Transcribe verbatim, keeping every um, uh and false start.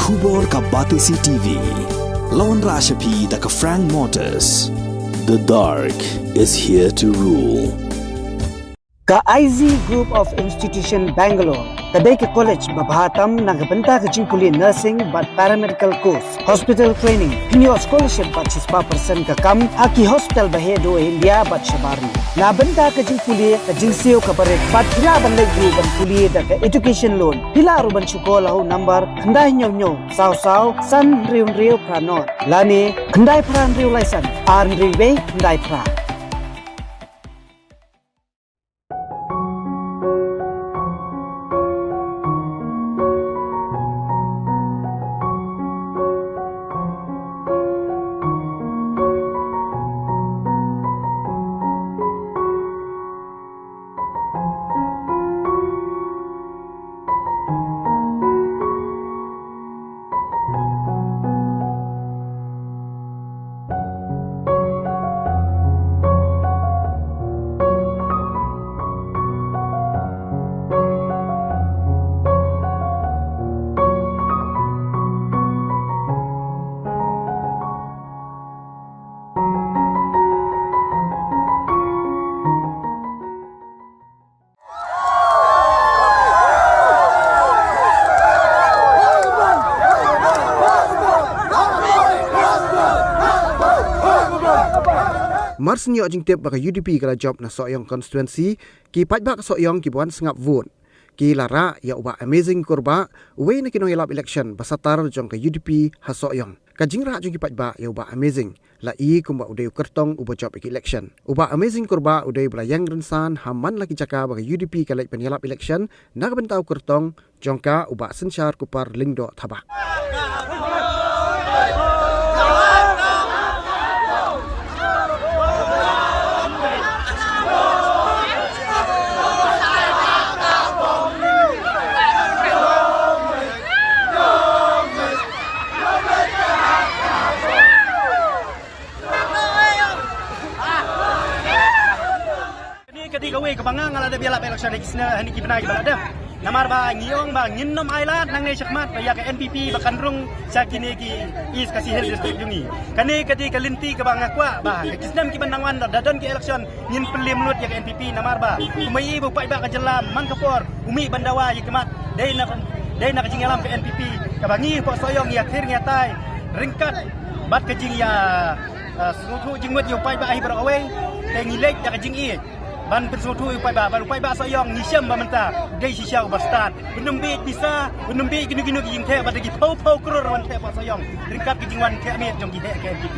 Khubor ka Batesi T V. Lawan Rashapi da ka Frank Motors. The dark is here to rule. Ka I Z Group of Institution Bangalore ka dei ka college ba bha tam na ka bynta ka jingpule nursing bad paramedical course, hospital training, pynïoh scholarship bad shispah percent ka kam ha ki hospital ba heh duh ha India bad shabar. Na bynta ka jingpule ka jingsiew ka barit bad phi lah ban leit ruh ban pule da ka education loan. Phi lah ruh ban shu call ha u number khyndai hynñiew hynñiew saw saw san hynriew hynriew phra nod lane khyndai phra hynriew lai san ar hynriew wei khyndai phra. Mar shu ïoh jingtip ba ka U D P ka la jop na Sohiong constituency, ki paidbah ka Sohiong kiba wan sngap vote ki la rah ïa u Bah Amazing Kurbah, uwei na ki nongïalap election ba satar jong ka U D P ha Sohiong. Ka jingrah jong ki paidbah ïa u Bah Amazing la i kumba u dei u kyrtong uba jop ïa ki election. U Bah Amazing Kurbah u dei ba la ïeng rynsan ha man la ki jaka ba ka U D P ka leit ban ïalap election na ka bynta u kyrtong jong ka, u Bah Synshar Kupar Lyngdoh Thabah. Kane ka dei kawei kaba nga nga la dep ïalap election ha ki snem, ha ki bnai kiba la dep. Namar ba ngi ong ba ngin nym ailad nangne shakhmat ba ïa ka N P P ba kan rung sha kine ki East Khasi Hills District jong ngi. Kane ka dei ka lynti kaba nga kwah ba ha ki snem kiban nang wan, da don ki election, ngin pynlem lut ïa ka N P P, namar ba kumba i ba u paidbah ka jylla man ka por u mih ban dawa ïa ka mat, dei na, dei na ka jingïalam ka N P P kaba ngi hapoh Sohiong ngi ïathir ngi ïatai ryngkat bad ka jingïa, eh, sngewthuh jingmut ïa u paidbah hi baroh kawei. Te ngi leit da ka jingïeit ban pynsngewthuh ïa u paidbah, bad u paidbah Sohiong ngi shem ba mynta u dei shisha uba stad. Un ym bieit pisa, un ym bieit kino kino ki jingteh, bad da ki phew phew klur wan teh hapoh Sohiong ryngkat ka jingwan khia miet jong ki heh ka N P P.